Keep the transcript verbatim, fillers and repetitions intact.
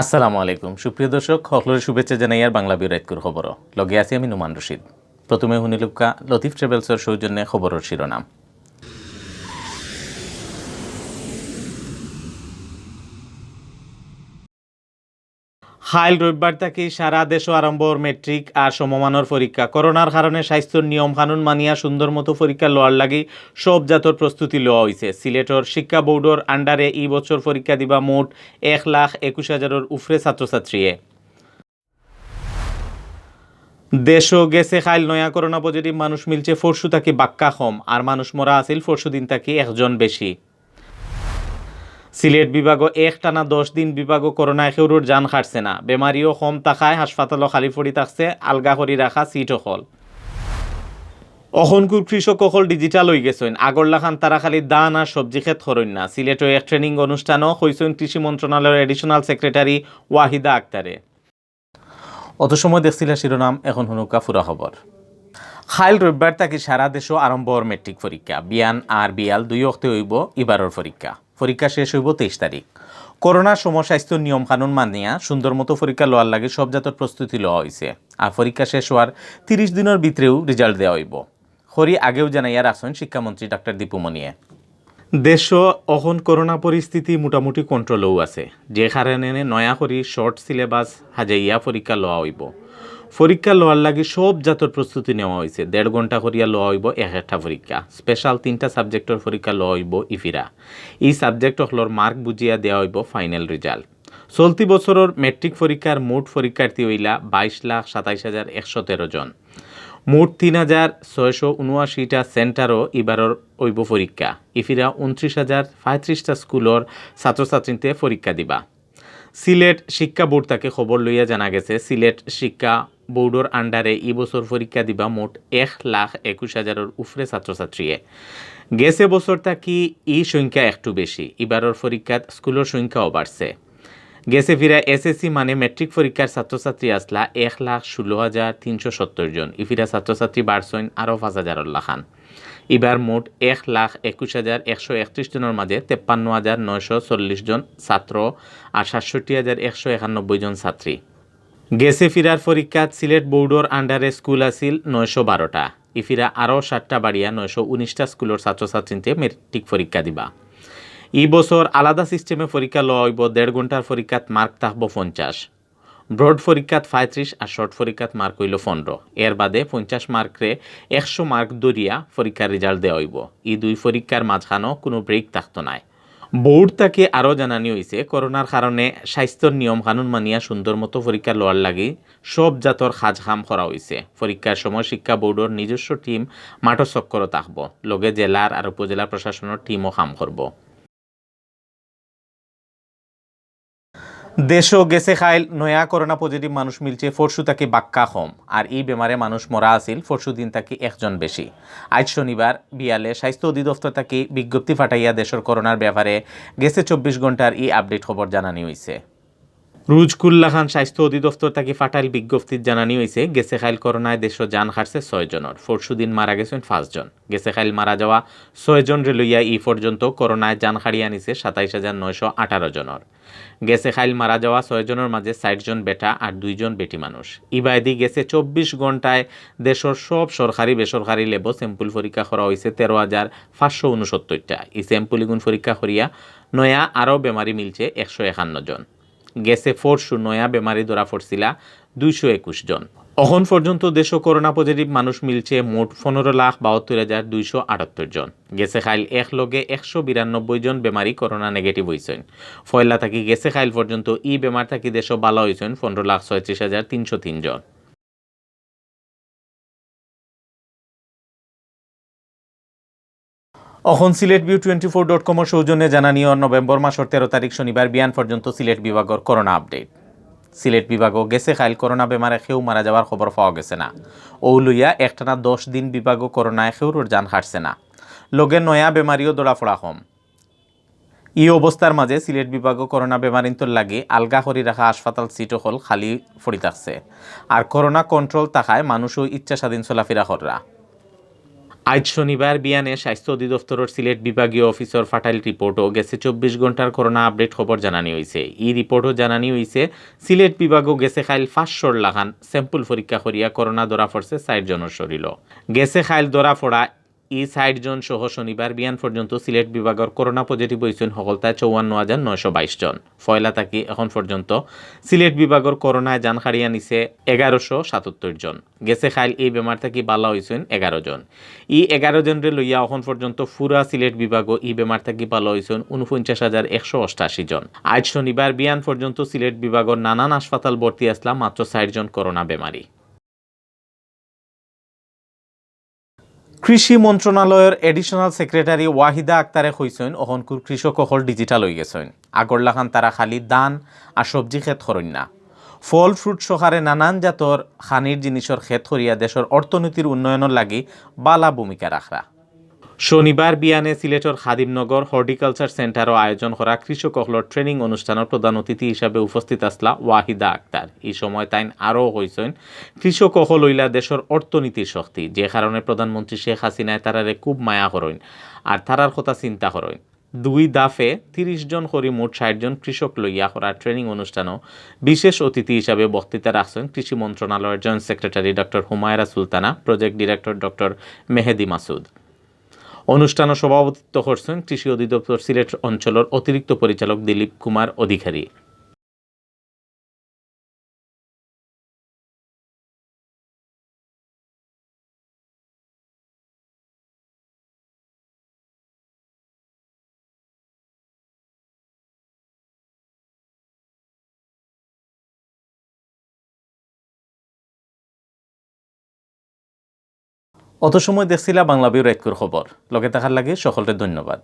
আসসালামু আলাইকুম। সুপ্রিয় দর্শক, হকলরে শুভেচ্ছা জানাইয়ার বাংলা বিউ রাইতকুর খবরো। লগে আছি আমি নুমান রশিদ। প্রথমে হুনিলউক্কা লতিফ ট্রাভেলসর সৌজন্যে খবরর শিরোনাম। কাইল রবিবার থাকি সারা দেশো আরম্ভ অর ম্যাট্রিক আর সমমানর পরীক্ষা। করোনার কারণে স্বাস্থ্যর নিয়ম কানুন মানিয়া সুন্দর মতো পরীক্ষা লওয়ার লাগি সব জাতর প্রস্তুতি লওয়া অইছে। সিলেটর শিক্ষা বোর্ডর আন্ডারে ই বছর পরীক্ষা দিবা মোট এক লাখ একুশ হাজারর উফরে ছাত্রছাত্রীয়ে। দেশো গেছে কাইল নয়া করোনা পজিটিভ মানুষ মিলছে পরশু থাকি বাক্কা কম, আর মানুষ মরা আছিল পরশু দিন থাকি একজন বেশি। সিলেট বিভাগো একটানা দশ দিন বিভাগো করোনায় কেউরর জান কাটছে না। বেমারিও কম থাকায় হাসপাতালও খালি পড়ি থাকছে, আলগা করি রাখা সিট অকল। অখনকুর কৃষক অকল ডিজিটাল অইগেছইন, আগর লাখান তারা খালি ধান আর সবজি খেত করইন না। সিলেটো এক ট্রেনিং অনুষ্ঠানো কইছইন কৃষি মন্ত্রণালয়র অ্যাডিশনাল সেক্রেটারি ওয়াহিদা আক্তারে। অত সময় দেখছিলা শিরোনাম, এখন হুনুক্কা পুরা খবর। কাইল রবিবার থাকি সারা দেশো আরম্ভ অর ম্যাট্রিক পরীক্ষা। বিয়ান আর বিয়াল দুই অক্তে অইবো ইবারর পরীক্ষা। পরীক্ষা শেষ অইবো তেইশ তারিখ। করোনার সময় স্বাস্থ্য নিয়ম কানুন মানিয়া সুন্দর মতো পরীক্ষা লওয়ার লাগি সব জাতর প্রস্তুতি লওয়া অইছে। আর পরীক্ষা শেষ অওয়ার তিরিশ দিনর ভিতরেউ রেজাল্ট দেওয়া অইবো। করি আগেউ জানাইয়া রাখছইন শিক্ষামন্ত্রী ডাক্তার দীপু মনিয়ে। দেশো অখন করোনা পরিস্থিতি মোটামুটি কন্ট্রোলও আছে, যে কারণে নয়া করি শর্ট সিলেবাস হাজাইয়া পরীক্ষা লওয়া অইবো। পরীক্ষা লওয়ার লাগি সব জাতর প্রস্তুতি নেওয়া অইছে। দেড় ঘন্টা করিয়া লওয়া অইবো এক একটা পরীক্ষা। স্পেশাল তিনটা সাবজেক্টর পরীক্ষা লওয়া অইবো ইফিরা। ই সাবজেক্ট অকলর মার্ক বুঝিয়া দেওয়া অইবো ফাইনাল রেজাল্ট। চলতি বছরর ম্যাট্রিক পরীক্ষার মোট পরীক্ষার্থী অইলা বাইশ লাখ সাতাইশ হাজার একশো তেরো জন। মোট তিন হাজার ছয়শো উনআশিটা সেন্টারো ইবারর অইবো পরীক্ষা। ইফিরা ঊনত্রিশ হাজার পঁয়ত্রিশটা স্কুলর ছাত্রছাত্রীন্তে পরীক্ষা দিবা। সিলেট শিক্ষা বোর্ড থাকি খবর লইয়া জানা গেছে, সিলেট শিক্ষা বোর্ডর আন্ডারে ই বছর পরীক্ষা দিবা মোট এক লাখ একুশ হাজারর উফরে ছাত্রছাত্রীয়ে। গেছে বছর থাকি ই সংখ্যা একটু বেশি। ইবারর পরীক্ষাত স্কুলর সংখ্যাও বাড়ছে। গেছে ফিরা এসএসসি মানে ম্যাট্রিক পরীক্ষার ছাত্রছাত্রী আছলা এক লাখ ষোলো হাজার তিনশো সত্তর জন। ইফিরা ছাত্রছাত্রী বাড়ছইন আরও পাঁচ হাজারর লাখান। ইবার মোট এক লাখ একুশ হাজার একশো একত্রিশ জনর মাঝে তেপ্পান্ন হাজার নয়শো চল্লিশ জন ছাত্র আর সাতষট্টি হাজার একশো একানব্বই জন ছাত্রী। গেছে ফিরার পরীক্ষাত সিলেট বোর্ডর আন্ডারে স্কুল আছিল নয়শো বারোটা। ইফিরা আরও সাতটা বাড়িয়া নয়শো উনিশটা স্কুলর ছাত্রছাত্রীন্তে ম্যাট্রিক পরীক্ষা দিবা। ই বছর আলাদা সিস্টেমে পরীক্ষা লওয়া অইবো। দেড় ঘন্টার পরীক্ষাত মার্ক থাকবো পঞ্চাশ। ব্রড পরীক্ষাত পঁয়ত্রিশ আর শর্ট পরীক্ষাত মার্ক অইলো পনেরো। এর বাদে পঞ্চাশ মার্করে একশো মার্ক ধরিয়া পরীক্ষার রেজাল্ট দেওয়া অইবো। ই দুই পরীক্ষার মাঝখানো কুনু ব্রেক থাকতো নায়। বোর্ড থাকি আরও জানানি অইছে, করোনার কারণে স্বাস্থ্যর নিয়ম কানুন মানিয়া সুন্দর মতো পরীক্ষা লওয়ার লাগি সব জাতর কাজ কাম করা অইছে। পরীক্ষার সময় শিক্ষা বোর্ডর নিজস্ব টিম মাঠো চক্করো থাকবো, লগে জেলার আর উপজেলা প্রশাসনর টিমও কাম করবো। দেশো গেছে কাইল নয়া করোনা পজিটিভ মানুষ মিলছে পরশু থাকি বাক্কা কম, আর ই বেমারে মানুষ মরা আছিল পরশু দিন থাকি একজন বেশি। আইজ শনিবার বিয়ালে স্বাস্থ্য অধিদপ্তর থাকি বিজ্ঞপ্তি ফাটাইয়া দেশর করোনার ব্যাপারে গেছে চব্বিশ ঘন্টার ই আপডেট খবর জানানি অইছে। রুজকুল্লা খান স্বাস্থ্য অধিদপ্তর থাকি ফাটাইল বিজ্ঞপ্তিত জানানি অইছে, গেছে কাইল করোনায় দেশো জান কাটছে ছয় জনর, পরশু দিন মারা গেছইন পাঁচ জন। গেছে কাইল মারা যাওয়া ছয় জনরে লইয়া ই পর্যন্ত করোনায় জান কাড়িয়া নিছে সাতাইশ হাজার নয়শো আঠারো জনর। গেছে কাইল মারা যাওয়া ছয় জনর মাঝে ষাইট জন বেটা আর দুইজন বেটি মানুষ। ইবায়দি গেছে চব্বিশ ঘন্টায় দেশর সব সরকারি বেসরকারি ল্যাবো স্যাম্পল পরীক্ষা করা অইছে তেরো হাজার পাঁচশো ঊনসত্তরটা। ই স্যাম্পল ইগুন পরীক্ষা করিয়া নয়া আরও বেমারি মিলছে একশো একান্ন জন। গেছে পরশু নয়া বেমারি ধরা পড়ছিলা দুইশো একুশ জন। অখন পর্যন্ত দেশো করোনা পজিটিভ মানুষ মিলছে মোট পনেরো লাখ বাহাত্তর হাজার দুইশো আটাত্তর জন। গেছে কাইল এক লগে একশো বিরানব্বই জন বেমারি করোনা নেগেটিভ অইছইন। পয়লা থাকি গেছে কাইল পর্যন্ত ই বেমার থাকি দেশো বালা অইছইন পনেরো লাখ ছয়ত্রিশ হাজার তিনশো তিন জন। অখন Sylhet view twenty four dot কমর সৌজন্যে জানানি অর নভেম্বর মাসর তেরো তারিখ শনিবার বিয়ান পর্যন্ত সিলেট বিভাগর করোনা আপডেট। সিলেট বিভাগো গেছে কাইল করোনা বেমারে কেউ মারা যাওয়ার খবর পাওয়া গেছে না। অউ লইয়া একটানা দশ দিন বিভাগো করোনায় কেউরর জান কাটছে না। লগে নয়া বেমারিও ধরা পড়া কম। ই অবস্থার মাঝে সিলেট বিভাগো করোনা বেমারিন্তর লাগি আলগা করি রাখা হাসপাতাল সিট অকল খালি পড়ি থাকছে। আর করোনা কন্ট্রোল থাকায় মানুষও ইচ্ছা স্বাধীন চলাফিরা কররা। আইজ শনিবার বিয়ানে স্বাস্থ্য অধিদপ্তরর সিলেট বিভাগীয় অফিসর ফাটাইল রিপোর্টও গেছে চব্বিশ ঘন্টার করোনা আপডেট খবর জানানি অইছে। ই রিপোর্টও জানানি অইছে, সিলেট বিভাগও গেছে কাইল পাঁচশোর লাখান স্যাম্পল পরীক্ষা করিয়া করোনা ধরা পড়ছে চাইর জনর শরীরও। গেছে কাইল ধরা পড়া ই চাইর জন সহ শনিবার বিয়ান পর্যন্ত সিলেট বিভাগর করোনা পজিটিভ অইছইন হকলতায় চৌয়ান্ন হাজার নয়শো বাইশ জন। পয়লা থাকি এখন পর্যন্ত সিলেট বিভাগর করোনায় জান কাড়িয়া নিছে এগারোশো সাতাত্তর জন। গেছে কাইল ই বেমার থাকি বালা অইছইন এগারো জন। ই এগারো জনরে লইয়া এখন পর্যন্ত পুরা সিলেট বিভাগও ই বেমার থাকি বালা অইছইন ঊনপঞ্চাশ হাজার একশো অষ্টাশি জন। আইজ শনিবার বিয়ান পর্যন্ত সিলেট বিভাগর নানান হাসপাতাল ভর্তি আছলা মাত্র চাইর জন করোনা বেমারি। কৃষি মন্ত্রণালয়র অ্যাডিশনাল সেক্রেটারি ওয়াহিদা আক্তারে কইছইন, অখনকুর কৃষক অকল ডিজিটাল অইগেছইন। আগর লাখান তারা খালি ধান আর সবজি খেত করইন না, ফল ফ্রুট সহকারে নানান জাতর খানির জিনিসর খেত করিয়া দেশর অর্থনীতির উন্নয়নর লাগি বালা ভূমিকা রাখরা। শনিবার বিয়ানে সিলেটর খাদিমনগর হর্টিকালচার সেন্টারও আয়োজন করা কৃষক অকলর ট্রেনিং অনুষ্ঠানর প্রধান অতিথি হিসাবে উপস্থিত আছলা ওয়াহিদা আক্তার। ই সময় তাইন আরও কইছইন, কৃষক অকল অইলা দেশর অর্থনীতির শক্তি, যে কারণে প্রধানমন্ত্রী শেখ হাসিনায় তারারে খুব মায়া করইন আর তারার কথা চিন্তা করইন। দুই দাফে তিরিশ জন করি মোট ষাইট জন কৃষক লইয়া করা ট্রেনিং অনুষ্ঠানও বিশেষ অতিথি হিসাবে বক্তৃতা রাখছইন কৃষি মন্ত্রণালয়র joint secretary doctor Humaira Sultana, project director doctor Mehedi Masud. অনুষ্ঠানও সভাপতিত্ব করছইন কৃষি অধিদপ্তর সিলেট অঞ্চলর অতিরিক্ত পরিচালক দিলীপ কুমার অধিকারী। অত সময় দেখছিলা বাংলা ভিউ রাইতকুর খবর। লগে থাকার লাগি সকলরে ধন্যবাদ।